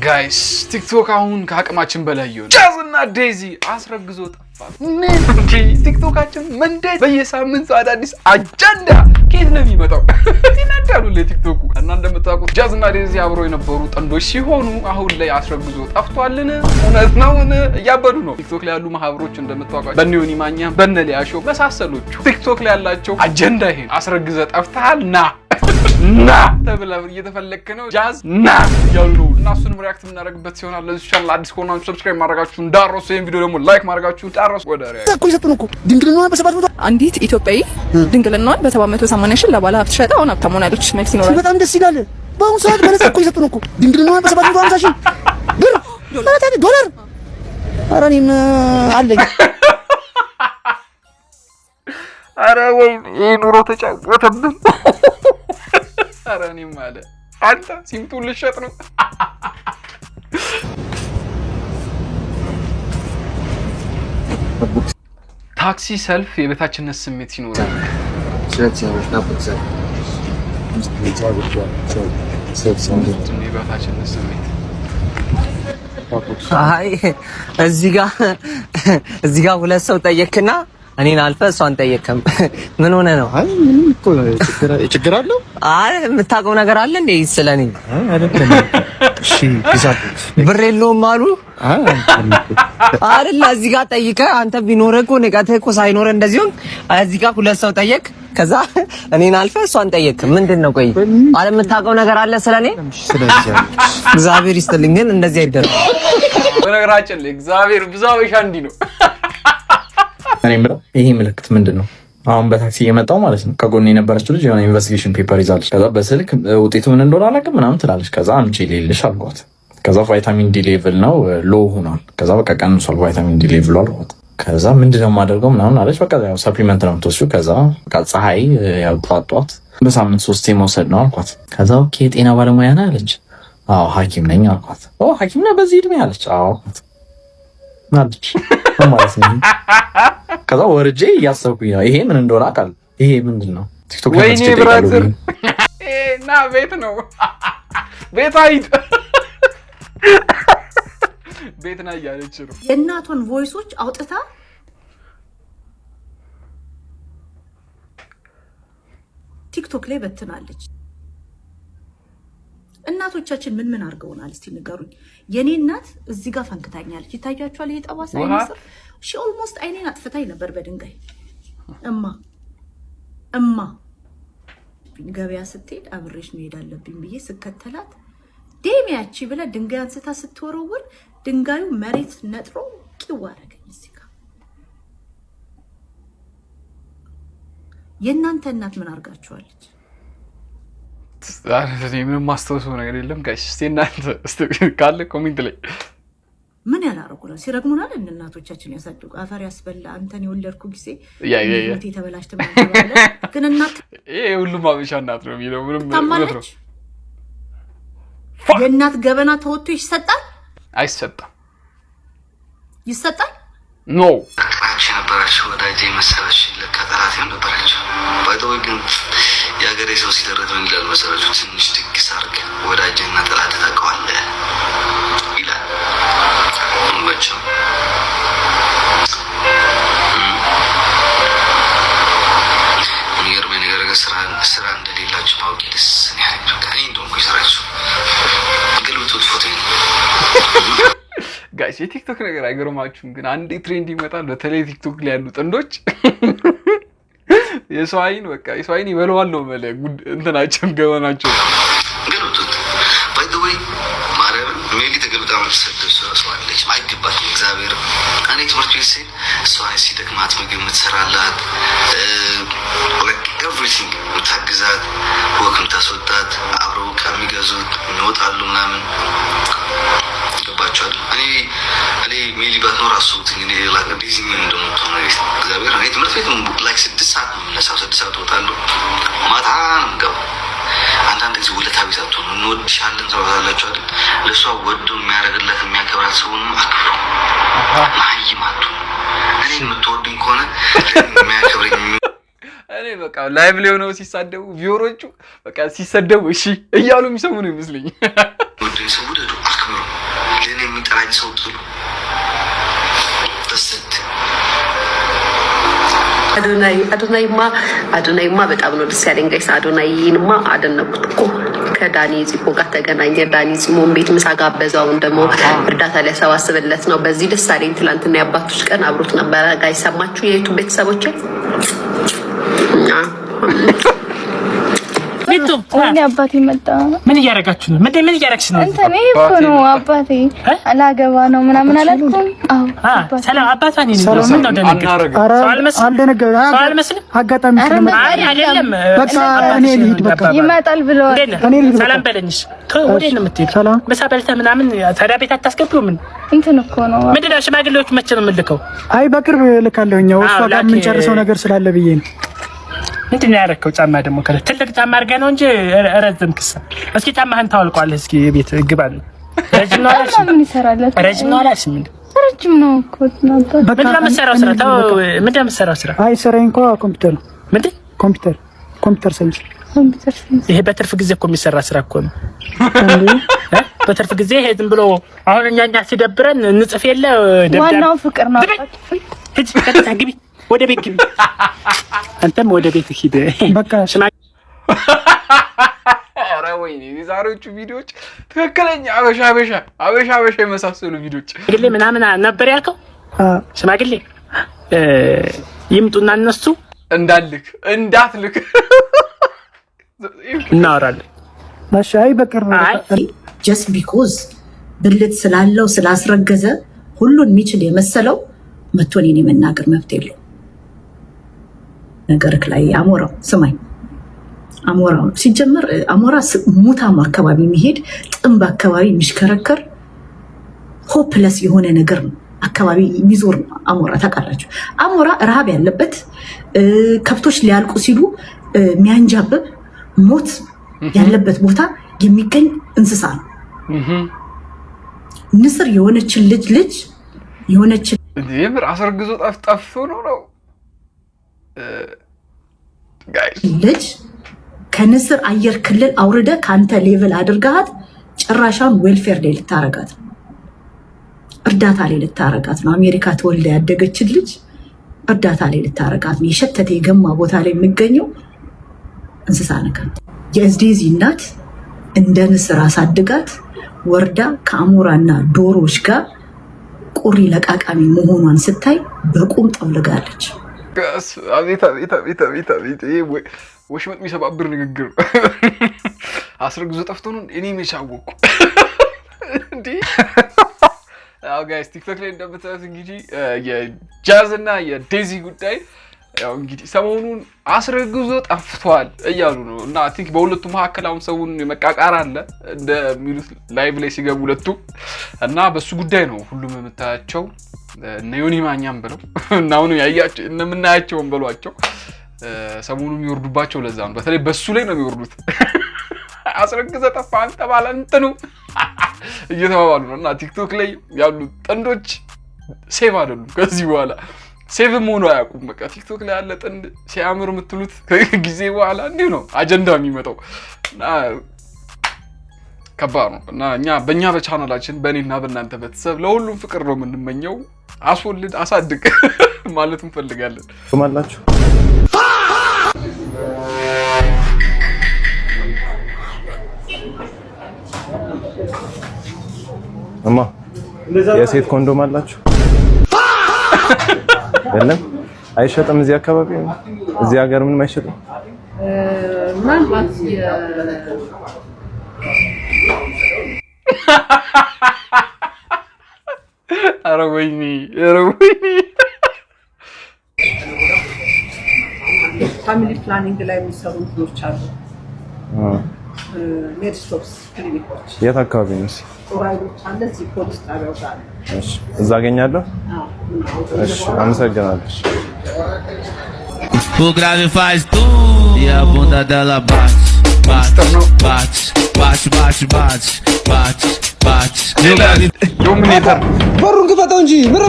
Guys፣ ቲክቶክ አሁን ከአቅማችን በላይ ይሆን። ጃዝ እና ዴዚ አስረግዞ ጠፋ። ምን እንዴ! ቲክቶካችን መንደት፣ በየሳምንቱ አዳዲስ አጀንዳ ከየት ነው የሚመጣው? ይናዳሉ ለቲክቶኩ። እና እንደምታውቁት ጃዝ እና ዴዚ አብረው የነበሩ ጥንዶች ሲሆኑ አሁን ላይ አስረግዞ ጠፍቷልን? እውነት ነውን? እያበዱ ነው። ቲክቶክ ላይ ያሉ ማህበሮች እንደምታውቋቸው በነ ዮኒ ማኛ፣ በነ ሊያሾ መሳሰሎቹ ቲክቶክ ላይ ያላቸው አጀንዳ ይሄ አስረግዘ ጠፍተሃል፣ ና ና ተብለህ እየተፈለግክ ነው፣ ጃዝ ና እያሉ ነው። እና እሱንም react የምናደርግበት ሲሆናል። ለዚህ ቻናል አዲስ ከሆናችሁ subscribe ማድረጋችሁ እንዳትረሱ፣ ይሄን ቪዲዮ ደግሞ like ማድረጋችሁ እንዳትረሱ። ወደ react እኮ የሰጡን እኮ ድንግልናዋን በ700 አንዲት ኢትዮጵያዊ ድንግልናዋን በ780 ሺህ ለባለ ሀብት ሸጣ አሁን ሀብታም ሆናለች። መልስ ይኖራል። በጣም ደስ ይላል። በአሁኑ ሰዓት በነፃ እኮ የሰጡን እኮ ድንግልናዋን በ750 ሺህ ብር ማለት አይደል ዶላር። ኧረ እኔም አለኝ። አረ ወይ ይህ ኑሮ ተጫወተብን። አረ እኔም አለ፣ አንተ ሲምቱን ልሸጥ ነው። ታክሲ ሰልፍ የበታችነት ስሜት ሲኖር የበታችነት ስሜት። አይ እዚህ ጋር ሁለት ሰው ጠየክና እኔን አልፈ እሷን ጠየክም። ምን ሆነ ነው? አይ ምንም እኮ ችግር አለው? አይ የምታውቀው ነገር አለ እንዴ ስለኔ? አይ አይደለም። እሺ ይዛል። ብር የለውም አሉ። አይ አይደል እዚህ ጋር ጠይቀህ አንተ ቢኖርህ እኮ ንቀትህ እኮ ሳይኖርህ እንደዚህ ሆንክ። እዚህ ጋር ሁለት ሰው ጠየቅ፣ ከዛ እኔን አልፈ እሷን ጠየቅ። ምንድን ነው? ቆይ አለ የምታውቀው ነገር አለ ስለኔ? ስለዚህ እግዚአብሔር ይስጥልኝ፣ ግን እንደዚህ አይደለም። በነገራችን ላይ እግዚአብሔር ብዙ አበሻ እንዲህ ነው። እኔ የምለው ይሄ ምልክት ምንድን ነው? አሁን በታክሲ እየመጣው ማለት ነው። ከጎን የነበረችው ልጅ የሆነ investigation paper ይዛለች። ከዛ በስልክ ውጤቱ ምን እንደሆነ አላውቅም ምናምን ትላለች። ከዛ አምጪ ልልሽ አልኳት። ከዛ vitamin D level ነው low ሆኗል። ከዛ በቃ ቀንሷል vitamin D level አልኳት። ከዛ ምንድነው የማደርገው ምናምን አለች። በቃ ያው supplement ነው የምትወስጂው። ከዛ በቃ ፀሐይ ያው ጧት ጧት በሳምንት ሶስቴ መውሰድ ነው አልኳት። ከዛ okay የጤና ባለሙያ ነህ አለች። አዎ ሐኪም ነኝ አልኳት። ኦ ሐኪም ነህ በዚህ እድሜ አለች። አዎ አለች ማለት ነው። ከዛ ወርጄ እያሰብኩኝ ነው ይሄ ምን እንደሆነ አውቃለሁ። ይሄ ምንድን ነው? ቲክቶክ ላይ ወይኔ መጥቼ እጠይቃለሁ brother ብዬ። እና ቤት ነው፣ ቤት አይድ ቤት ና እያለች ነው። የእናቷን voice ኦች አውጥታ ቲክቶክ ላይ በትናለች። እናቶቻችን ምን ምን አድርገውናል? እስቲ ንገሩኝ። የኔ እናት እዚህ ጋር ፈንክታኛለች። ይታያችኋል? ይሄ ጠባሳ አይኔ ስር she almost አይኔን አጥፍታኝ ነበር በድንጋይ። እማ እማ ገበያ ስትሄድ አብሬሽ መሄድ አለብኝ ብዬ ስከተላት ዴሚያቺ ብላ ድንጋይ አንስታ ስትወረውር ድንጋዩ መሬት ነጥሮ ቂው አደረገኝ እዚህ ጋር። የእናንተ እናት ምን አድርጋችኋለች? እኔ ምንም ማስታወሰው ነገር የለም guys። እስኪ እናንተ እስኪ ካለ comment ላይ። ምን ያላረጉ ነው? ሲረግሙናል። እንደ እናቶቻችን ያሳድጉ አፈር ያስበላ አንተን የወለድኩ ጊዜ yeah ህይወቴ የተበላሽተ ተባለ። ግን እናት ይሄ ሁሉም አበሻ እናት ነው የሚለው ምንም እውነት ነው። ታማለች። የእናት ገበና ተወጥቶ ይሰጣል? አይሰጣም። ይሰጣል? No. አንቺ ነበራችሁ ወዳጄ መሰለሽ፣ ለካ ጠላቴም ነበራችሁ። By the way ግን የሀገሬ ሰው ሲተረት ምን ይላል መሰላችሁ? ትንሽ ድግስ አድርግ ወዳጅና ጠላት ታውቀዋለህ ይላል። መቼም የሚገርመኝ ነገር ግን ስራ እንደሌላችሁ ማወቅ ደስ ነው ያለኝ። በቃ እኔ እንደሆንኩ የሰራችሁ ገልብጡት ፎቶ። Guys፣ የቲክቶክ ነገር አይገርማችሁም? ግን አንዴ trend ይመጣል። በተለይ ቲክቶክ ላይ ያሉ ጥንዶች የሰው አይን በቃ የሰው አይን ይበለዋል ነው የምልህ። ጉድ እንትናቸውን ገበናቸው ገልብጡት። By the way ማርያምን ሜሊ ተገልብጣ የምትሰደብ ሰው አለች። አይገባትም። እግዚአብሔር እኔ ትምህርት ቤት ስሄድ እሷ ሲደክማት ምግብ የምትሰራላት፣ everything የምታግዛት፣ walk የምታስወጣት፣ አብረው ዕቃ የሚገዙት የሚወጣሉ ምናምን ገባቸዋል። እኔ ሜሊ ባትኖር አስቡት እንግዲህ ዴዚ ምን እንደምትሆን እግዚአብሔር። እኔ ትምህርት ቤት like 6 ሰዓት ነው የምነሳው። 6 ሰዓት እወጣለሁ፣ ማታ ነው የምገባው። አንዳንድ ጊዜ ውለታ ቢስ አትሆኑ። እንወድሻለን ተባላችሁ አይደል? ለእሷ ወዶ የሚያደርግላት የሚያከብራት ሰውንም አክብሩ። መሀይም አትሁኑ። እኔ የምትወዱኝ ከሆነ የሚያከብረኝ እኔ በቃ live ላይ ሆነው ሲሳደቡ viewer ኦቹ በቃ ሲሰደቡ እሺ እያሉ የሚሰሙ ነው ይመስለኝ። ወደኝ ሰው ውደዱ፣ አክብሩ። አዶናይ፣ አዶናይማ፣ አዶናይማ በጣም ነው ደስ ያለኝ guys። አዶናይንማ አደነቁት እኮ። ከዳኒ ዚሞ ጋር ተገናኘ። ዳኒ ዚሞን ቤት ምሳ ጋበዘው። አሁን ደግሞ እርዳታ ሊያሰባስብለት ነው። በዚህ ደስ አለኝ። ትላንትና የአባቶች ቀን አብሮት ነበረ። Guys፣ ሰማችሁ? የ YouTube ቤተሰቦች። ወይኔ አባቴ መጣ። ምን እያደረጋችሁ ነው? ምን እያደረግሽ ነው? እንትን ይሄ እኮ ነው አባቴ፣ ላገባ ነው ምናምን አላልኩም? አዎ። ሰላም አባቷ ነኝ። ምን ነው ደነገጥክ? ሰው አልመስልም? አጋጣሚ አይ አይደለም። በቃ እኔ ልሂድ። በቃ ይመጣል ብለዋል። እኔ ልሂድ። ሰላም በለኝሽ። ወዴት ነው የምትሄድ? ምሳ በልተህ ምናምን ታዲያ ቤት አታስገቢው? ምን እንትን እኮ ነው። ምንድን ነው ሽማግሌዎቹ መቼ ነው የምልከው? አይ በቅርብ እልካለሁኝ። እሷ ጋር የምንጨርሰው ነገር ስላለ ብዬ ነው። ምንድን ነው ያደረከው? ጫማ ደግሞ ከለ ትልቅ ጫማ አድርገህ ነው እንጂ ረዘም ክሳ። እስኪ ጫማህን ታወልቀዋለህ። እስኪ ቤት ግባ ነው። ረጅም ነው አላልሽም? ምን ይሰራለት? ረጅም ነው አላልሽም? ረጅም ነው እኮ ነበር። ምንድን ነው የምትሰራው ስራ? ተው፣ ምንድን ነው የምትሰራው ስራ? አይ ስራዬ እንኳ ኮምፒውተር ነው። ምንድን? Computer science። Computer science። ይሄ በትርፍ ጊዜ እኮ የሚሰራ ስራ እኮ ነው። በትርፍ ጊዜ ይሄ ዝም ብሎ አሁን እኛ ሲደብረን እንጽፍ የለ። ዋናው ፍቅር ነው። ሂጅ፣ ቀጥታ ግቢ፣ ወደ ቤት ግቢ። አንተም ወደ ቤት ሂድ። በቃ። ኧረ ወይኔ፣ የዛሬዎቹ ቪዲዮዎች ትክክለኛ አበሻ አበሻ አበሻ አበሻ የመሳሰሉ ቪዲዮዎች። ሽማግሌ ምናምን ነበር ያልከው? ሽማግሌ ይምጡና እነሱ እንዳልክ እንዳትልክ እናወራለን። እሺ። አይ በቅርብ። Just because ብልት ስላለው፣ ስላስረገዘ፣ ሁሉን የሚችል የመሰለው መቶ እኔን የመናገር መብት የለው። ነገርክ ላይ አሞራው ስማኝ፣ አሞራው ሲጀመር አሞራ ሙታም አካባቢ የሚሄድ፣ ጥንብ አካባቢ የሚሽከረከር፣ hopeless የሆነ ነገር ነው አካባቢ የሚዞር ነው አሞራ። ታውቃላችሁ፣ አሞራ ረሃብ ያለበት፣ ከብቶች ሊያልቁ ሲሉ የሚያንጃብብ፣ ሞት ያለበት ቦታ የሚገኝ እንስሳ ነው። ንስር የሆነችን ልጅ የሆነችን የምር አስረግዞ ጠፍቶ ነው guys። ልጅ ከንስር አየር ክልል አውርደ ከአንተ level አድርገሃት ጭራሻን welfare ላይ ልታረጋት ነው፣ እርዳታ ላይ ልታረጋት ነው። አሜሪካ ተወልዳ ያደገችን ልጅ እርዳታ ላይ ልታረጋት ነው። የሸተተ የገማ ቦታ ላይ የሚገኘው እንስሳ ነገር። የዴዚ እናት እንደ ንስር አሳድጋት ወርዳ ከአሞራና ዶሮዎች ጋር ቁሪ ለቃቃሚ መሆኗን ስታይ በቁም ጠውልጋለች። አቤት አቤት አቤት አቤት አቤት! ይሄ ወሽመጥ የሚሰባብር ንግግር ነው። አስረግዞ ጠፍቶ ነው። እኔ መች አወቅኩ እንዴ? ያው guys፣ ቲክቶክ ላይ እንደምታዩት እንግዲህ የጃዝ እና የዴዚ ጉዳይ ያው እንግዲህ ሰሞኑን አስረግዞ ጠፍቷል እያሉ ነው። እና I think በሁለቱ መካከል አሁን ሰውን የመቃቃር አለ እንደሚሉት live ላይ ሲገቡ ሁለቱ እና በሱ ጉዳይ ነው ሁሉም የምታያቸው እነ ዮኒ ማኛም ብለው እና አሁን ያያቸው የምናያቸውን በሏቸው ሰሞኑ የሚወርዱባቸው ለዛ ነው። በተለይ በሱ ላይ ነው የሚወርዱት። አስረግዘ ጠፋ አንተ ባለ እንትኑ እየተባባሉ ነው። እና ቲክቶክ ላይ ያሉ ጥንዶች safe አይደሉም። ከዚህ በኋላ safe ም ሆኖ አያውቁም። በቃ ቲክቶክ ላይ ያለ ጥንድ ሲያምር የምትሉት ከጊዜ በኋላ እንዲሁ ነው አጀንዳ የሚመጣው እና ከባድ ነው። እና እኛ በእኛ በቻናላችን በእኔና በእናንተ ቤተሰብ ለሁሉም ፍቅር ነው የምንመኘው። አስወልድ አሳድግ ማለት እንፈልጋለን። አላችሁ? እማ፣ የሴት ኮንዶም አላችሁ? የለም? አይሸጥም? እዚህ አካባቢ፣ እዚህ ሀገር ምንም አይሸጥም? ምናልባት ኧረ ወይኔ፣ ኧረ ወይኔ! Family planning ላይ የሚሰሩ እንትኖች አሉ። ሜድስቶፕስ ክሊኒኮች። የት አካባቢ ነው? እስኪ። ጦር ኃይሎች አለ፣ እዚህ ፖሊስ ጣቢያው ጋር አለ። እሺ፣ እዛ አገኛለሁ። እሺ፣ አመሰግናለሁ። O grave faz tu e a bunda dela bate, bate, bate, bate, bate, bate, bate, bate. E o grave Dominator. በሩን ክፈተው እንጂ ምን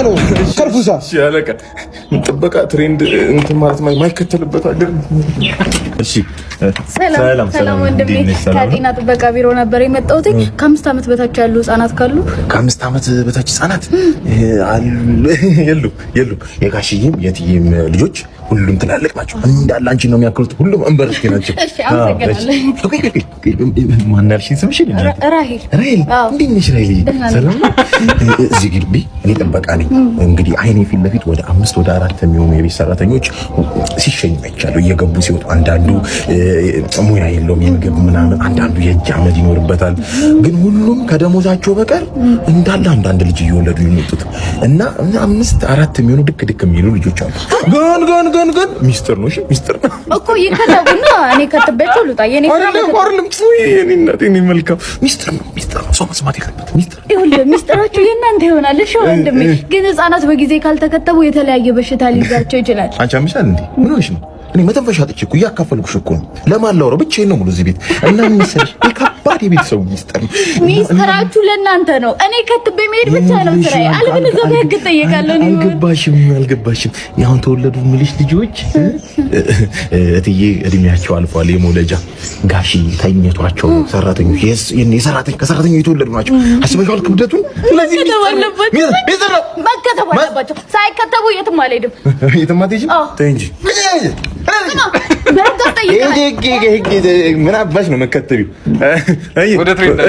ነው ከርፉሳ። አለቃ ጥበቃ trend እንትን ማለት ማይከተልበት ሀገር። እሺ። ሰላም ሰላም ወንድሜ፣ ከጤና ጥበቃ ቢሮ ነበር የመጣሁት። ከ5 ዓመት በታች ያሉ ህጻናት ካሉ? ከ5 ዓመት በታች ህጻናት አሉ? የሉ፣ የሉ። የጋሽዬም የትዬም ልጆች ሁሉም ትላልቅ ናቸው። እንዳለ አንቺን ነው የሚያክሉት። ሁሉም እንበርስኪ ናቸው። እሺ፣ አመሰግናለሁ። ማን ያልሽኝ ስምሽን? ራሄል። ራሄል፣ እንዴት ነሽ ራሄል? ሰላም ነው? እዚህ ግቢ እኔ ጥበቃ ነኝ። እንግዲህ አይኔ ፊት ለፊት ወደ አምስት ወደ አራት የሚሆኑ የቤት ሰራተኞች ሲሸኙ አይቻለሁ። እየገቡ ሲወጡ፣ አንዳንዱ ሙያ የለውም የምግብ ምናምን፣ አንዳንዱ የእጅ አመድ ይኖርበታል። ግን ሁሉም ከደሞዛቸው በቀር እንዳለ አንዳንድ ልጅ እየወለዱ የሚመጡት እና አምስት አራት የሚሆኑ ድክ ድክ የሚሉ ልጆች አሉ። ግን ግን ግን ግን ሚስጥር ነው። እሺ፣ ሚስጥር ነው። እኮ ይከተቡና እኔ ከትቤያቸው ልውጣ። የኔ ስራ አይደለም፣ አይደለም። የኔ እናት፣ የኔ መልካም፣ ሚስጥር ነው፣ ሚስጥር ነው። ሰው መስማት የለበትም። ሚስጥር። ይኸውልህ፣ ሚስጥራችሁ የእናንተ ይሆናል። እሺ ወንድሜ፣ ግን ህጻናት በጊዜ ካልተከተቡ የተለያየ በሽታ ሊይዛቸው ይችላል። አንቺ አምሻል እንዴ? ምን ሆነሽ ነው? እኔ መተንፈሻ አጥቼ እኮ እያካፈልኩሽ እኮ ነው። ለማን ላውራው? ብቻዬን ነው ሙሉ እዚህ ቤት። እና ምን መሰለሽ፣ የከባድ የቤተሰቡ ሚስጥር ነው። ሚስጥራችሁ ለእናንተ ነው። እኔ ከትቤ መሄድ ብቻ ነው ስራዬ። አለበለዚያ በህግ እጠየቃለሁ። እኔ አልገባሽም፣ አልገባሽም። አሁን ተወለዱ የምልሽ ልጆች እትዬ እድሜያቸው አልፏል። የመውለጃ ጋሺ ተኝቷቸው ሰራተኞች የሰራተኞች ከሰራተኞች የተወለዱ ናቸው። አስበሽዋል ክብደቱን? ስለዚህ ሚስጥር ነው። መከተብ አለባቸው። ሳይከተቡ የትም አልሄድም። የትም አትሄጂም? ተይ እንጂ። በህግ አስጠይቃለሁ። ምን አባሽ ነው መከተቢው? ወደ trend።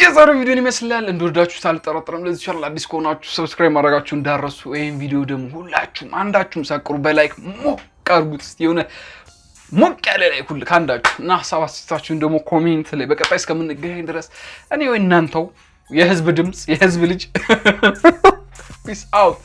የዛሬው ቪዲዮን ይመስላል። እንደወዳችሁት አልጠራጠርም። ለዚህ ቻናል አዲስ ከሆናችሁ subscribe ማድረጋችሁ እንዳትረሱ። ይህን ቪዲዮ ደግሞ ሁላችሁም አንዳችሁም ሳትቀሩ በ like ሞቅ አድርጉት። እስኪ የሆነ ሞቅ ያለ like ሁሉ ከአንዳችሁ እና ሀሳብ አስተያየታችሁን ደግሞ comment ላይ። በቀጣይ እስከምንገናኝ ድረስ እኔ ወይ እናንተው የህዝብ ድምፅ የህዝብ ልጅ፣ peace out።